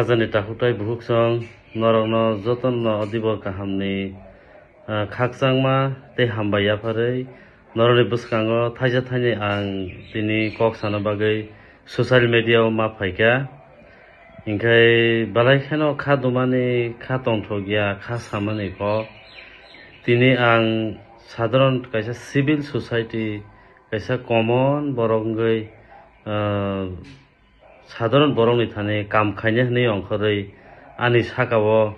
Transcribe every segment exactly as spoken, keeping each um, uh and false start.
Rajani takhuktai bukhuk song, norokno jotono o dibor kahamni, ah, khakchangma tei hambai yapharwi norokni bwskango thaisa thaini ang tini kok sana bagwi social media o ma phaikha. Hinkhe belai kheno kha dumani, kha tongthokya, kha samani kok. Tini ang sadharon kaisa civil society, kaisa common borok wngwi, ah, sadharon borokni thani kam khainai hwnwi ongkhorwi ani sakao,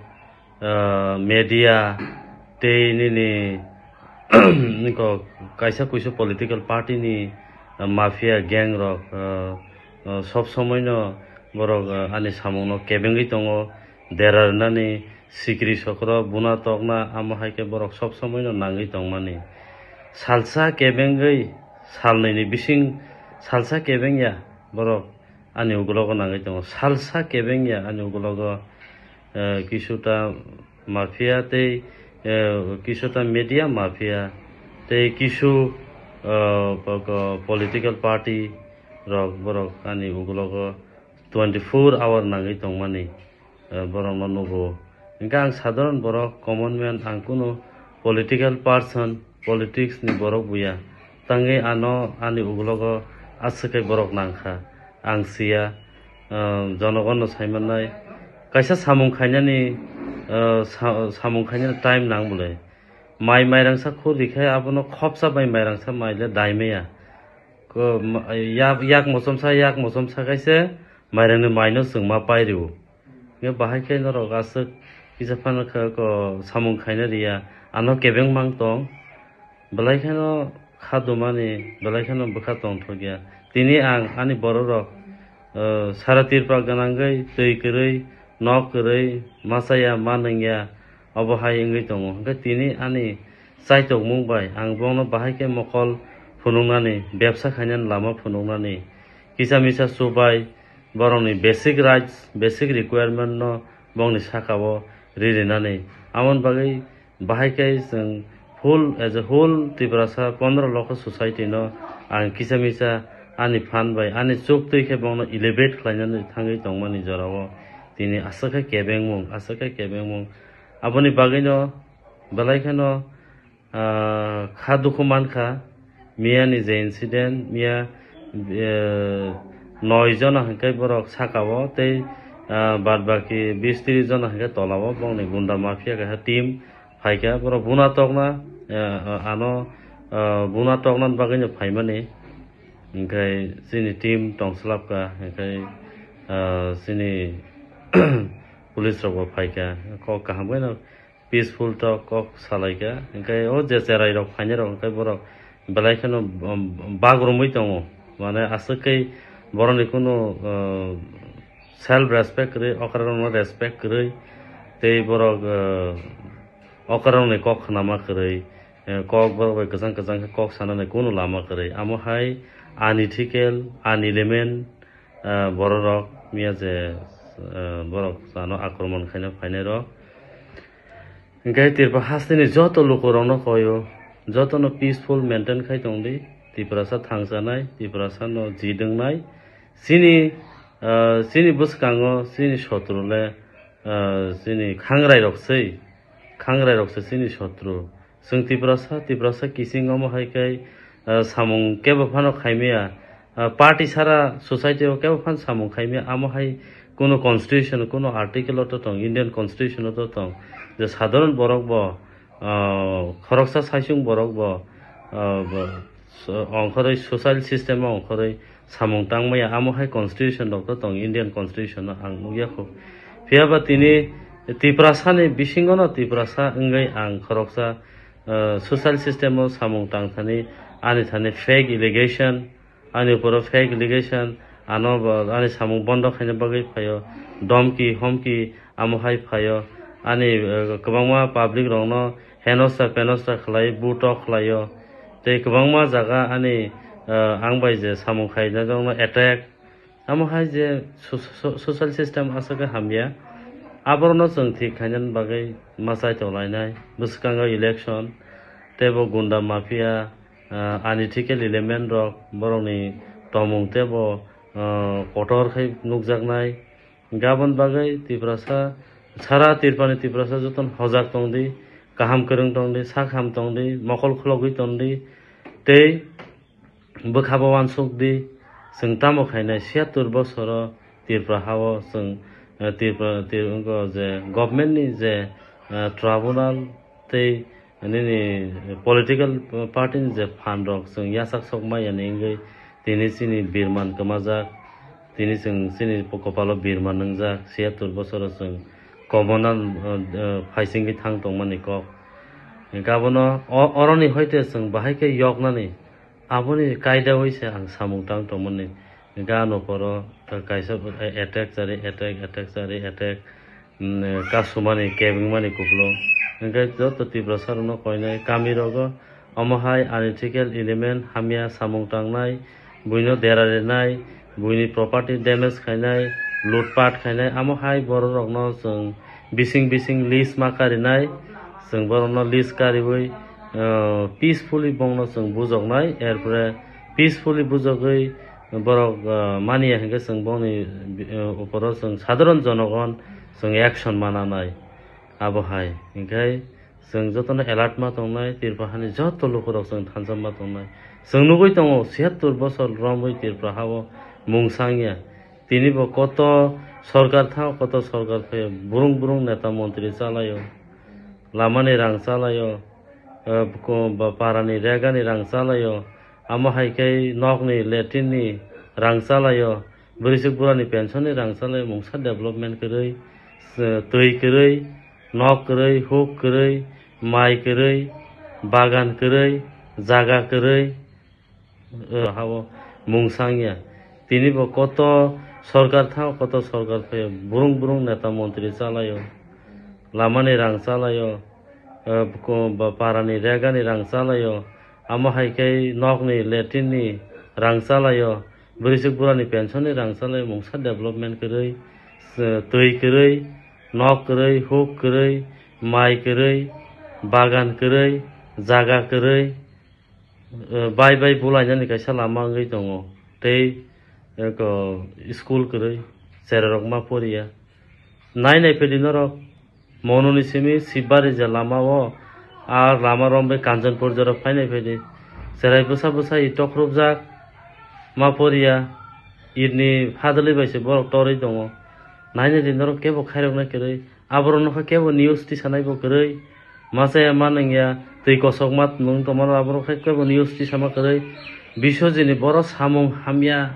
ah, media tei nini niko kaisa kuisu political party ni, ah, mafia gang rok, ah, ah, sob somoi no borok, ah, ani samung no kebengwi tongo, dera rwnani, sikri sokro, buna tokna, amo hai khe borok sob somoi no nangwi tongmani. Salsa kebengwi salnwi ni bising salsa kebengya borok ani ugulogo nangwi tongo. Salsa kebengya ani ugulogo, eh, kisuta mafia tei, eh, kisuta media mafia tei kisu, eh, po-, po-, political party rok borok ani ugulogo twenty four hour nangwi tongmani, eh, borokno nugo. Hinkhe ang sadharon borok, common man, ang kunu political person, politics ni borok buya. Tangwi ano ani ugulogo aswk khe borok nangkha. Ang siya, eh, jonogonno saimannai. Kaisa samung khainani, eh, sa-, samung khainani time nang bwle. Mai mairangsa khur rikhe abono khopsa bai mairangsa maile daimaya. Ko, ma-, yak, yak mochomsa, yak mochomsa khaise mairangni maino chwngma pairwo. Nge bahai khe norok aswk kisa phano khe ko samung khaina riya, ano kebeng mang tong. Belai kheno kha dumani, belai kheno bwkha tongthokya. Tini ang ani bororok, eh, sara Tripura gwnangwi twi kwrwi, nok kwrwi, machaya, ma nungya, obo hai wngwi tongo. Hwnkhe tini ani chaitokmung bai ang bono bahai khe mokol phunuknani, bebsa khainani lama phunuknani, kisa misa chubai borokni basic rights, basic requirement no bongni sakao ririnani. Amoni bagwi bahai khe chwng full, as a whole Tiprasa pondro lokho society no ang kisa misa ani phan bai ani chuk twi khe bongno elevate khlainani thangwi tongmani jorao tini aswk khe kebengmung, aswk khe kebengmung. Aboni bagwino belai kheno, ah, kha dukhu mankha. Miya ni je incident, miya, eh, noi jona hinkhe borok sakao tei, ah, bad baki bis tris jona hinkhe tolao bongni gunda mafia kaisa team phaikha. Borok buna tokna, eh, ano, ah, buna tokna bagwino phaimani. Hinkhe chini team tongslapkha, hinkhe, ah, chini police rokbo phaikha. Kok kaham khe no peaceful talk kok salaikha. Hinkhe o je cherai rok phainai rok hinkhe borok belai kheno, um, bagrumwi tongo. Mane aswk khe borokni kunu, uh, self respect kwrwi, okrarokno respect kwrwi tei borok, uh, okrarokni kok khnama kwrwi, uh, kok borok bai kwchang kwchang khe kok sanani kunu lama kwrwi. Amo hai unethical, unelement, ah, bororok miya je, ah, borok ano akromon khaina phainai rok. Hinkhe Tripura hasteni joto lukurokno koyo, jotono peaceful maintain khai tongdi, Tiprasa thangsanai, Tiprasano jidwngnai. Chini, ah, chini bwskango chini sotru le, ah, chini khangrai rok sei, khangrai rok se chini sotru. Chwng Tiprasa, Tiprasa kiching omo hai khe, ah, samung kebo phano khaimaya, ah, party sara society o kebo phano samung khaimaya, amo hai kunu constitution, kunu article o to tong, Indian constitution o to tong, je sadharon borok bo, ah, khoroksa saisung borok bo, ah, bo, so-, ongkhorwi social system o ongkhorwi samung tangmaya, amo hai constitution rok to tong, Indian constitution o ang nukya kho. Phiya ba tini Tiprasa ni bisingo no Tiprasa wngwi ang khoroksa, eh, social system o samung tang thani, ani thani fake allegation, ani uporo fake allegation, ano bo ani samung bondo khaina bagwi phaio, domki homki amo hai phaio, ani, eh, kwbangma public rokno henosra penosra khlai, butok khlaio, tei kwbangma jaga ani, eh, ang bai je samung khainai rokno attack, amo hai je so-, so-, social system aswk khe hamya, aborokno chwng thik khainani bagwi ma chai tonglainai, bwskango election, tei bo gunda mafia, ah, unethical element rok, borokni tongmung teibo, ah, kotor khe nukjaknai. Hinkhe aboni bagwi Tiprasa, sara Tripurani Tiprasa jotono hojak tongdi, kaham kwrwng tongdi, sak ham tongdi, mokol khulogwi tongdi, tei bwkhabo uansukdi, chwng tamo khainai siyattur bosoro Tripura hao chwng, eh, Tripura, Tri-, wngkha je government ni je, eh, tribunal tei nini political party ni je phan rok chwng yachak sok maya ni wngwi tini chini birman kwmajak, tini chwng chini kopalo birman nwngjak, siyattur bosoro chwng communal, eh, eh, phaisingwi thang tongmani kok. Hinkhe abono o-, oroni hoite chwng bahai khe yoknani aboni kaidawi se ang samung tang tongmani. Hinkhe ano poro kaisa attack chari, attack, attack chari, attack, mm, kasumani, kebengmani kupulung. Hinkhe joto Tiprasa rokno koinai kami rogo omo hai unethical element, hamya samung tangnai, buino dera rinai, buini property damage khainai, lutpat khainai, amo hai borok rokno chwng bising bising list ma karinai, chwng borokno list kariwi, uh, peacefully bongno chwng bujoknai, erpore peacefully bujogwi borok, uh, maniya hinkhe chwng bongni, uh, uporo chwng sadharon jonogon chwng action mananai abo hai. Hinkhe chwng jotono alert ma tongnai, Tripura hani joto lukurok chwng thansa ma tongnai. Chwng nugwi tongo, siyattur bosor romwi Tripura hao mung sangya. Tini bo koto sorkar thango, koto sorkar phaio, burung burung neta montri chalaio, lamani rang chalaio, eh, ko-, ba-, parani regani rang chalaio, amo hai khe nokni latrine ni rang chalaio, bwrwisuk burani pension ni rang chalaio, mungsa development kwrwi, eh, twi kwrwi, nok kwrwi, huk kwrwi, mai kwrwi, bagan kwrwi, jaga kwrwi, eh, hao mung sangya. Tini bo koto sorkar thango, koto sorkar phaio, burung burung neta montri chalaio, lamani rang chalaio, eh, ko-, ba-, parani regani rang chalaio, amo hai khe nokni latrine ni rang chalaio, bwrwisuk burani pension ni rang chalaio, mungsa development kwrwi, eh, twi kwrwi, nok kwrwi, huk kwrwi, mai kwrwi, bagan kwrwi, jaga kwrwi, eh, bai bai bulainani kaisa lama wngwi tongo. Tei, eh, ko, school kwrwi, chererok ma poriya. Nai nai phedi norok, Mononi simi Sibari je lama o, a lama rombe Kanchanpur jora phainai phedi. Cherai bwsa bwsa i tokrupjak, ma poriya, itni phadali bai se borok torwi tongo. Nai nai di norok kebo khairoknai kwrwi. Aborok nokha kebo news tisanai bo kwrwi. Machaya ma nangya, twi kosok ma nung tongmano aborok khe kebo news tisama kwrwi. Biswajit ni boro samung hamya,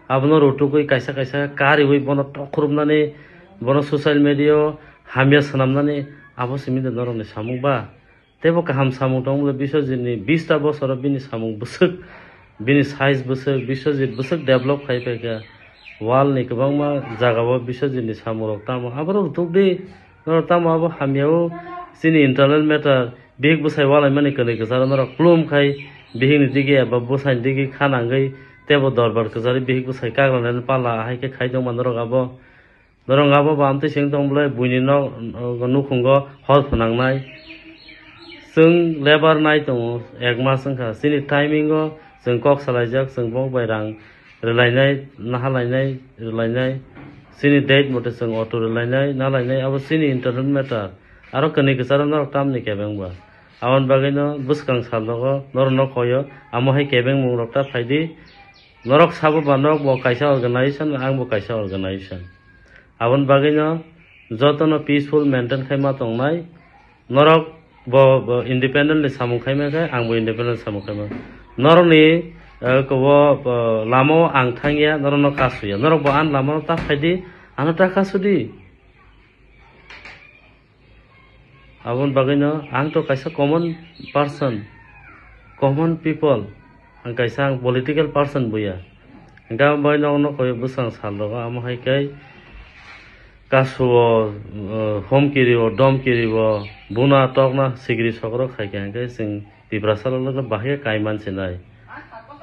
abono rutugwi kaisa kaisa kariwi bono tokrupnani, bono social media o hamya swnamnani abo simi de norokni samung ba. Teibo kaham samung tong bole Biswajit ni bista bosoro bini samung bwswk, bini size bwswk, Biswajit bwswk develop khai phaikha. World ni kwbangma jagao Biswajit ni samung rok tamo aborok rutugdi. Norok tamo abo hamya o chini internal matter, bihik bwsai walaimani kwnwi kwcharo norok plum khai bihikni digi eba bwsaini digi kha nangwi teibo dorbar kwchari bihik bwsai kagranani pala ahai khe khai tongma norok abo. Norok abo bo amtwi seng tong bolai buini nok, nok nukhungo hor phwnangnai. Chwng lebar nai tongo ek mas wngkha. Chini timing o chwng kok salaijak, chwng bok bai rang rwlainai, nahalainai, rwlainai. Chini date mote chwng auto rwlainai, nalainai, abo chini internal matter. Aro kwnwi kwcharo norok tamni kebeng ba. Aboni bagwino bwskang sal rogo norokno koyo, amo hai kebengmung rok ta phaidi. Norok sabo ba norok bo kaisa organization, ang bo kaisa organization. Aboni bagwino jotono peaceful maintain khai ma tongnai. Norok bo, bo independently samung khai ma khe, ang bo independent samung khai ma. Norokni, eh, kobo, bo, lama o ang thangya, norokno kasuya. Norok bo ani lama o ta phaidi, ano ta kasudi. Aboni bagwino ang to kaisa common person, common people, ang kaisa ang political person buya. Hingke ang bai nokno koi bwsang sal rogo, amo hai khe kasuo, eh, homkiri o, domkiri o, buna tokna sigiri sokro khai khe, hingke chwng Tiprasa rok bahai khe kaiman sinai.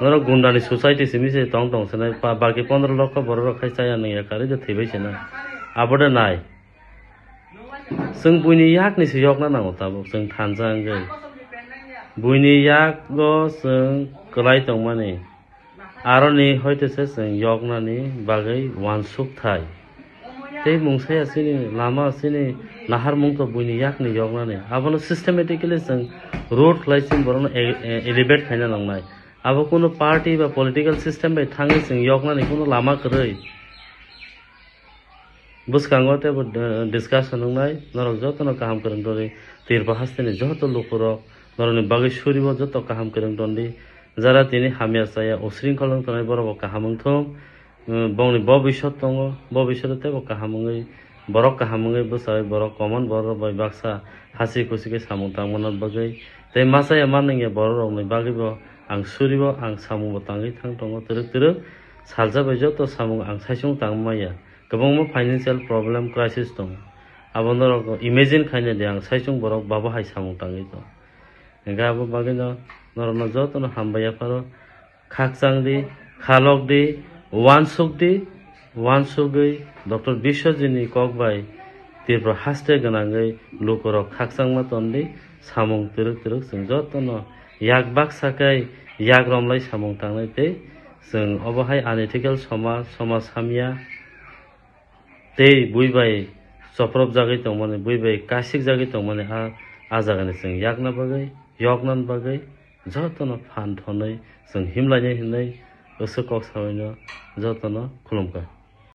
Norok gundani society simi se tong tong sinai, pa-, baki pondro lokho borok rok khai chaya nungya karwi de thwibai sinai. Abo de nai. Chwng buini yakni se yokna nango tabuk, chwng thansa wngwi. Buini yago chwng kwlai tongmani, aroni hoite se chwng yoknani bagwi uansuk thai. Tei mungsaya chini lama chini naharmung to buini yakni yoknani. Abono systematically chwng road khlai chini borokno e-, e-, elevate khaina nangnai. Abo kunu party ba political system bai thangwi chwng yoknani kunu lama kwrwi. Bwskango teibo, eh, discussion wngnai, norok jotono kaham kwrwng tongdi, Tripura hasteni joto lukurok, norokni bagwi suribo joto kaham kwrwng tongdi, jara tini hamya chaya, usringkhol wng tongnai borokbo kaham wngthung, eh, bongni bo bisot tongo, bo bisot teibo kaham wngwi, borok kaham wngwi bwchawi borok common borok bai baksa hasi khusi khe samung tangmani bagwi, tei machaya manwngya borok rokni bagwibo ang suribo, ang samungbo tangwi thang tongo twrwk twrwk, salsa bai joto samung ang saichung tangmaya. Kwbangma financial problem, crisis tongo. Abo norok imagine khaina di, ang saichung borok babo hai samung tangwi tong. Hingkhe abo bagwino norokno jotono hambai yapharo. Khakchang di, khalok di, uansuk di, uansugwi Doctor Biswajit ni kok bai Tripura haste gwnangwi lukurok khakchangma ton di, samung twrwk twrwk chwng jotono yak baksa khe yak romlai samung tangnai tei chwng obo hai unethical somaj, somaj hamya tei bui bai chopropjagwi tongmani, bui bai kasikjagwi tongmani a, a jagani chwng yakna bagwi, yokna bagwi jotono phan thonwi chwng himlainai hinwi bwswk kok sabaino jotono khulumkha.